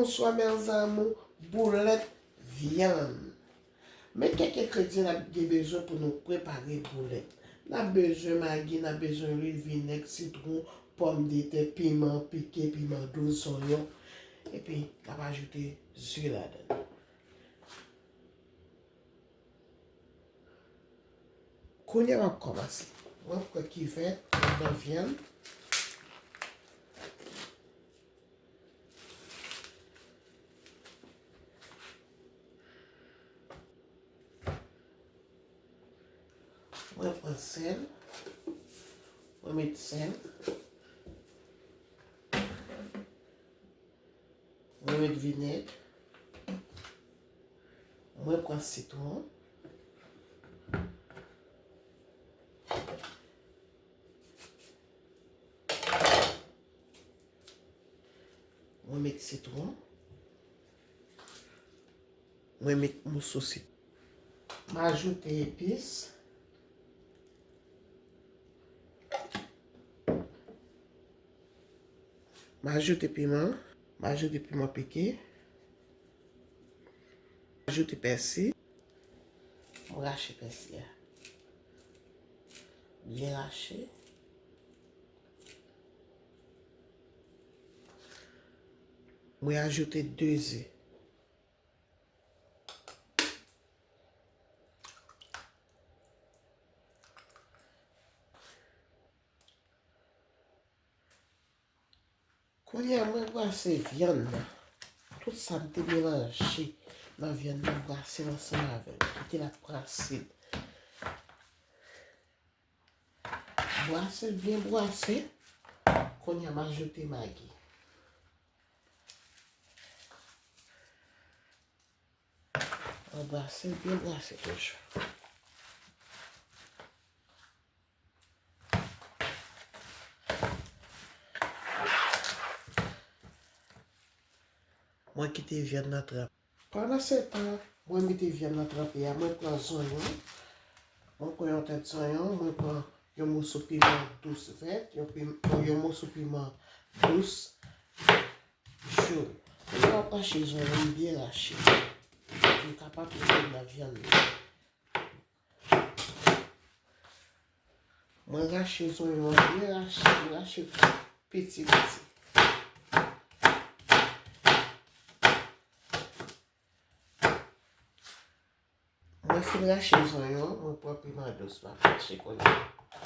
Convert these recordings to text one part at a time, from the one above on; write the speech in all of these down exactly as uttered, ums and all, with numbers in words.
Bonswa, mes amours, boulèt vyann. Men kèk engredyan n ap gen bezwen pou nou prepare boulèt. N ap bezwen magi, n ap bezwen lwil, vinèg, sitwon, pòmdetè, piman pike, piman dous, zonyon. Epi, n ap ajoute zye ladan l. Kounye a m ap kòmanse. Mwen pran kivèt, mwen pran vyann. Mwen pran sèl. Mwen met sèl. Mwen met vinèg. Mwen pran sitwon. Mwen met sitwon. Mwen met moso sitwon. M ajoute epis. M ajoute piman. M ajoute piman pike. M ajoute pèsi. M rache pèsi a. Byen rache. Mwen ajoute de ze. Kounye a, mwen brase vyann nan. Tout sa m te melanje nan vyann nan, m brase l ansanm avè l. Kite l ap brase l. Brase l byen brase. Kounye a, m ajoute magi. Mwen brase l byen brase toujou. Mwen kite vyann nan tranpe. Pandansetan, mwen mete vyann nan tranpe a, mwen pran zonyon, mwen pran yon tèt zonyon, mwen pran yon moso piman dous vèt, yon pim-, yon moso piman dous jòn. Mwen ap rache zonyon m byen rache. M kapab mete nan vyann nan. Mwen rache zonyon an byen rache, m rache piti piti. Mwen fin rache zonyon, mwen pran piman dous, m ap rache kounye a.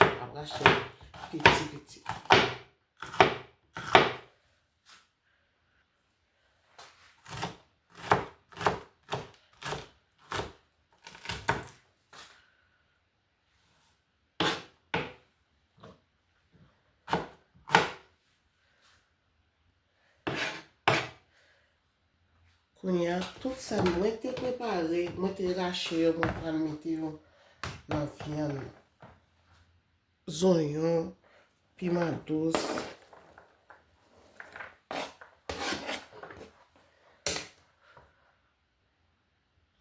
M ap rache piti piti. Kounye a, tout sa mwen te prepare, mwen te rache yo, mwen pral mete yo nan vyann nan. Zonyon, piman dous.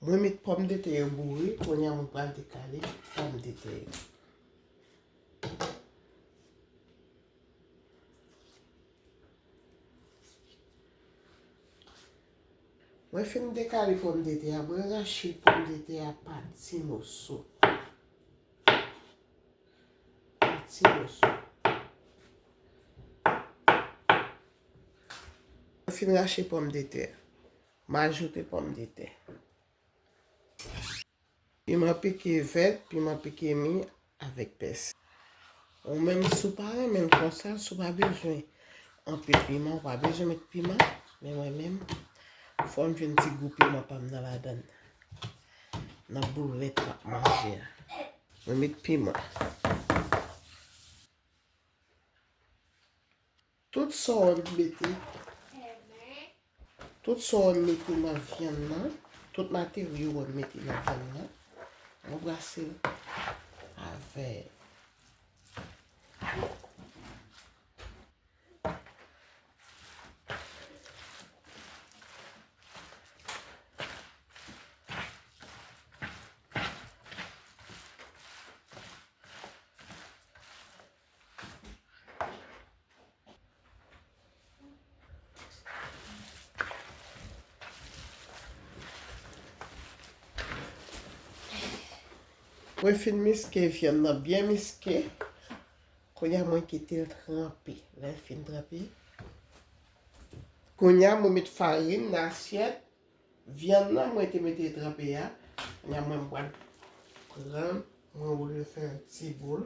Mwen met pòmdetè yo boure, kounye a mwen pral dekale pòmdetè yo. Mwen fin dekale pòmdetè a, mwen rache pòmdetè a pa ti moso. Pa ti moso. Mwen fin rache pòmdetè. M ajoute pòmdetè. Piman pike vèt, piman pike mi avèk pèsi. Ou menm, si w pa renmen l konsa, si w pa bezwen anpil piman, ou pa bezwen met piman. Men mwen menm, fò m jwenn ti gou piman pa m nan ladann. Nan boulèt m ap manje a. Mwen met piman. Tout sa w wè m mete, tout sa w wè m mete nan vyann nan, tout materyo w wè m mete nan vyann nan, mwen brase l avè Mwen fin miske vyann nan, byen miske. Kounye a mwen kite l tranpe. Lè l fin tranpe, kounye a mwen met farin nan asyèt. Vyann nan mwen te mete tranpe a. Kounye a mwen pral pran, mwen woule fè yon ti boul.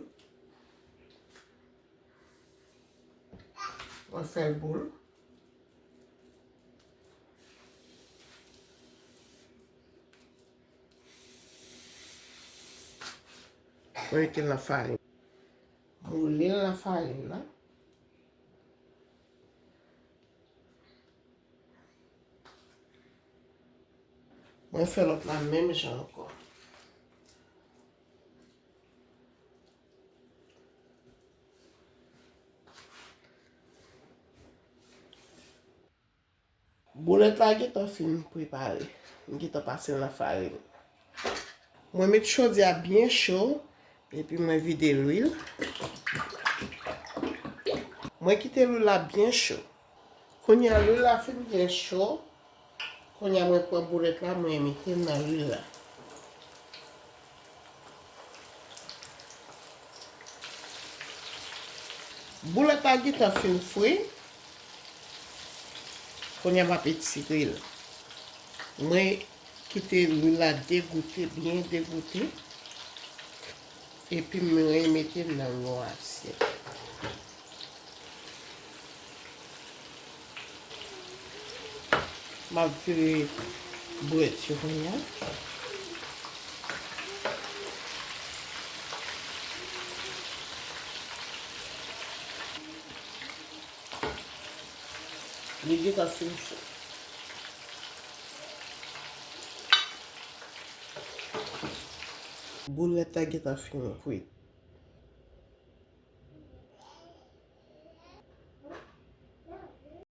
Mwen fè l boul. Mwen mete l nan farin. Mwen woule l nan farin nan. Mwen fè lòt la menm jan ankò. Boulèt la gentan fin prepare. M gentan pase l nan farin. Mwen met chodi a byen cho, epi mwen vide lwil. Mwen kite lwil la byen cho. Kounye a lwil la fin byen cho. Kounye a mwen pran boulèt la, mwen mete l nan lwil la. Boulèt la gentan fin fri. Kounye a m ap etire l. Mwen kite lwil la degoute, byen degoute. Epi mwen mete l nan yon asyèt. M ap vire brèd yo kounye a. Li gentan fin fri. Boulèt la gentan fin kwit.